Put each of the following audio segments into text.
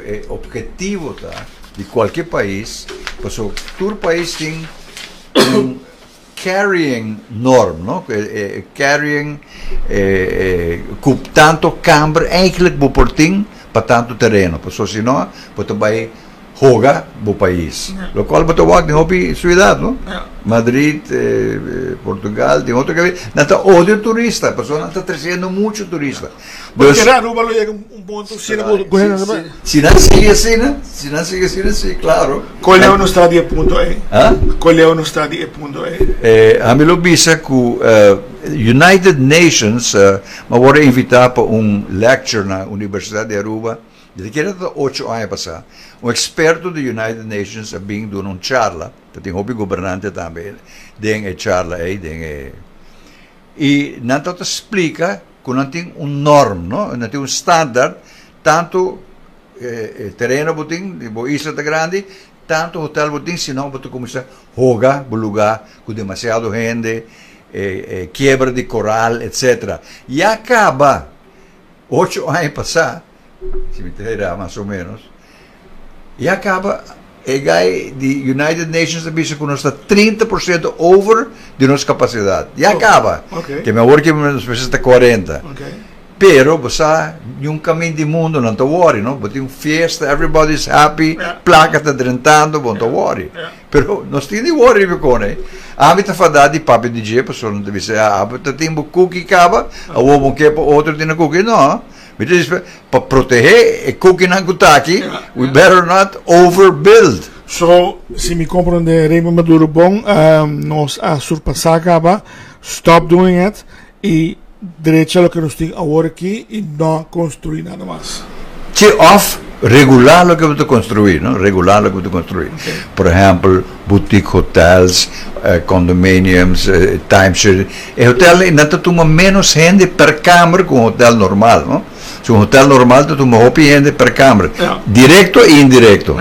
E objetivo ta di cualkier pais, paso tur pais tin un carrying norm, no? E carrying cu tanto camber eigenlijk bo por tin pa tanto tereno, paso si no bo ta bay hoga bo pais. Locual bo ta wak den hopi ciudad, no? Madrid, Portugal, den otro caminda, nan ta odia turista, pasobra nan ta treciendo mucho turista. Bo kere Aruba lo yega un punto asina ku hende ta bai? Si nan sigui asina, si nan sigui asina, si, klaro. Kon leu nos ta di e punto ei? Kon leu nos ta di e punto ei? Ami lo bisa ku United Nations, mi a wòrdu invitá pa un lecture na Universidat di Aruba, mi ta kere ta ocho aña pasá. Un eksperto di United Nations a bin duna un charla, ta tin hopi gobernante tambe den e charla ei, den e, i nan tabata splika ku nan tin un norm, no? Nan tin un standaard, tantu tereno bo tin, di bo isla ta grandi, tantu hotel bo tin, sino bo ta kuminsá hoga bo lugá ku demasiado hende, kiebra di koral, etsetera. Ya kaba ocho aña pasá, si mi ta hera mas o ménos, Ya caba e guy di United Nations a bisa cu nos ta 30% over di nos capacidad. Ya caba. Ke mi awor ke nos mester ta 40. Pero bo sa niun camin di mundo nan ta worry no. Bo tin un fiesta, everybody is happy, placa ta drentando, bo no ta worry. Pero nos tin di worry riba con ey. Ami ta fada di papia di dje pasobra nan ta bisa abo ta tin bo cookie caba, awor bo ke pa otro tin e cookie. No. Mi ta dispe pa protehé e kokinan ku ta aki, we better not overbuild. So, si mi komprondé Raymond Maduro bon, nos a surpasá kaba, stop doing it, i drecha loke nos tin awor aki i no konstruí nada mas. Sí, òf regulá loke bo ta konstruí, no? Regulá loke bo ta konstruí. Por ehèmpel, boutique hotels, condominiums, timeshare. E hotel nan ta tuma menos hende per kamer ku un hotel normal, no? Si un hotel normal ta tuma hopi hende per kamer, direkto i indirekto.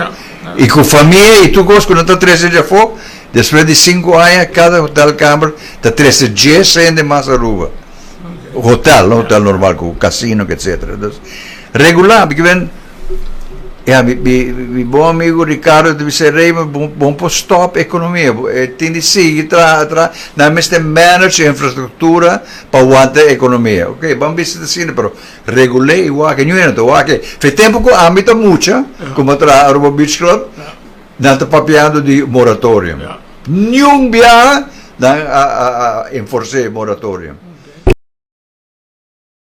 I ku famia i tur kos ku nan ta trese dje afó, despues di sinku aña kada hotelkamer ta trese djes hende mas Aruba. Hotel, no hotel normal ku kasino etcetera. Dus regulá, mi kiben. Ya, mi, mi, mi bon amigo Ricardo ta bisa, Raymond, bon, bon por stop economia. E tin di sigui traha, traha. Nan mester manage infrastructura pa wanta economia. Ok, ban bisa ta asina, pero regul'é i wak. Ñu hende ta wak. Fe tempo ku ami ta mucha, ku mi a traha Aruba Beach Club, nan ta papiando di moratorium. Niun biaha nan a, a, a enforcé moratorium.